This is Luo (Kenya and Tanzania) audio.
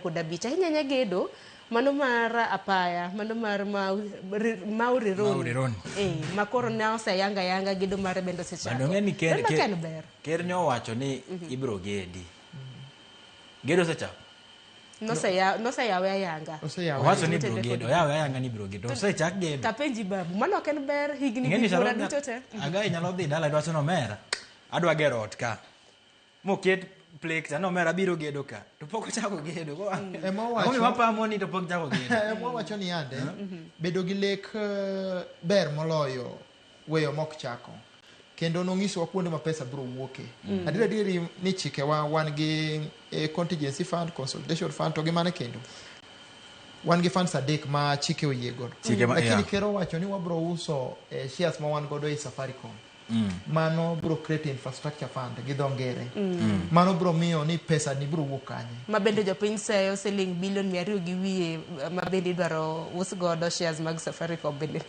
Kod abich. Ahinya ahinya gedo mano mar apaya, mano mar Mau Rironi. Mau Rironi. Eh, ma koro ne oseyanga yanga gedo mare bende osechako. Bando ng'e ni ker, Mano ker, ka en ber. ker ne owacho ni ibiro gedi. Gedo osechako. Noseyawe ayanga. Oseyawe. Owacho ni Tende ibiro kod- gedo. Oyawe ayanga ni ibiro gedo. Osechak gedo. Tapenji babu, mano ok en ber higni Ing'e ni gi buora Sharon duto te. Agai nyalo dhi dala dwacho ni omera. Adwa gero ot ka. Moket plek cha ni omera biro gedo ka. To pok ochako gedo. Ema owacho- Ang'o wapamo ni to pok chako gedo. Ema wawacho ni yande bedo gi lek ber moloyo weyo mok chako kendo nong'isowa kuonde ma pesa biro wuoke. Adier adieri ni chikewa wan gi contingency fund, consolidation fund to gi mane kendo wan gi funds adek ma chike oyie godo. Chike ma- Lakini yeah. ker owacho ni wabro uso shares ma wan godo e Safaricom. Mano biro create infrastructure fund gi dho ngere. Mano biro miyo ni pesa ni biro wuok kanye. Ma bende jopiny seyo siling bilion 200 gi wiye ma bende idwaro us godo shares mag Safaricom bende.